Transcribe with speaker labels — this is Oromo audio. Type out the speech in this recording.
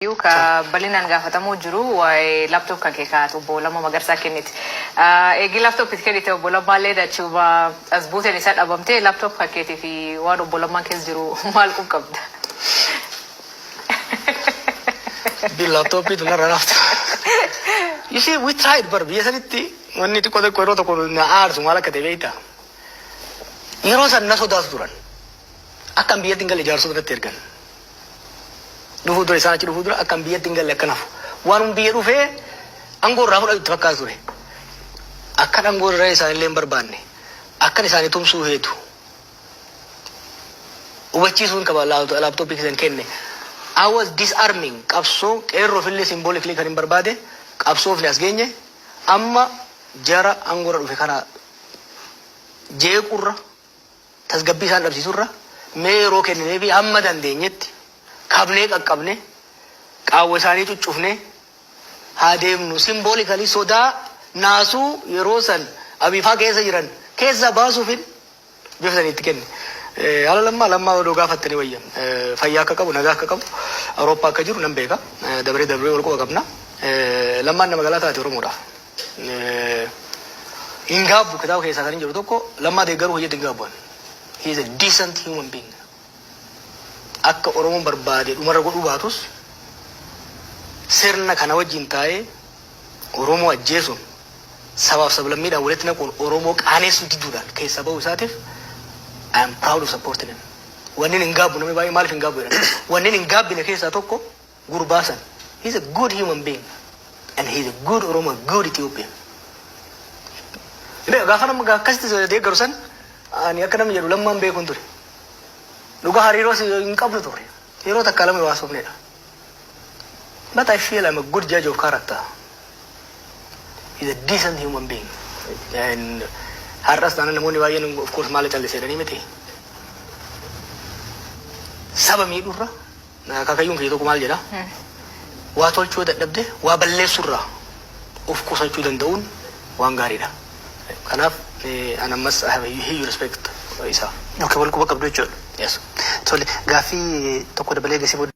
Speaker 1: Ka bal'inaan gaafatamuu jiru waa'ee laptop kan kee kaa'atu obbo Lammaa Magarsaa kenniti. Eegi laptop itti kennite, obbo Lammaallee achuma as buuteen isaa dhabamtee, laptop kan keetii fi waan obbo Lammaan keessa jiru maal qub qabda?
Speaker 2: Bi laptopii tun narra naftu. You see, we tried bar biyya sanitti. Wanni xiqqoo xiqqoo yeroo tokko na aarsu maal akka ta'e beektaa? Yeroo san na sodaatu turan. Akkan biyyatti hin galle jaarsota irratti ergan. Dhufuu dura, isaan achi dhufuu dura, akkan biyyatti hin galle akka nafu. Waan biyya dhufee aangoo irraa fudhatu itti fakkaatu ture. Akkan aangoo irraa isaanillee hin barbaanne. Akkan isaanii tumsuu heetu. Hubachiisuun qaba laptopii keessan kenne. I was disarming qabsoo qeerroofillee symbolically kan hin barbaade. Qabsoofni as geenye amma jara aangoorra dhufe kana jeequrra, tasgabbii isaan dhabsiisurra, mee yeroo kenninee fi hamma dandeenyetti kabnee qaqqabne, qaawwa isaanii cuccufne haa deemnu. Symbolically sodaa naasuu yeroo san abiifaa keessa jiran keessa baasuufin bifa sanii itti kenne. Haala Lammaa, Lammaa odoo gaafattanii wayya. Fayyaa akka qabu, nagaa akka qabu, Awurooppaa akka jiru nan beeka. Dabaree dabaree wal quba qabna. Lammaan nama galaa taate Oromoodhaaf. Hin gaabbu, kitaaba keessaa kan hin jiru tokko Lammaa deeggaruu hojjetu hin gaabbu. He is a decent human being. Akka Oromoon barbaade dhumarra godhuu baatus, sirna kana wajjin taa'ee Oromoo ajjeesuun, sabaaf sablammiidhaan walitti naquun, Oromoo qaaneessuu diduudhaan keessaa bahuu isaatiif I am proud of supporting him. Wanni hin gaabbu, namni baay'ee maaliif hin gaabbu jedhan. Wanni hin gaabbine keessaa tokko gurbaa san. He is a good human being and he is a good Oromo, good Ethiopian. Gaafa nama akkasitti deeggaru san ani akka namni jedhu Lammaan beekuun ture. Dhugaa hariiroo hin qabnu ture. Yeroo takka lama waasofnedha. But I feel I'm a good judge of character. He's a decent human being. And har'as taanaan namoonni baay'een of course maal callisee jedhanii miti. Saba miidhurra, akaakayyuun kiyya tokko maal jedha? Waa tolchuu dadhabde waa balleessurraa of qusachuu danda'uun waan gaariidha. Kanaaf an ammas I have a huge respect isaa.
Speaker 3: Okay, wal quba qabdu jechuudha.
Speaker 2: Yes.
Speaker 3: Tole, gaaffii tokko dabalee gasii booda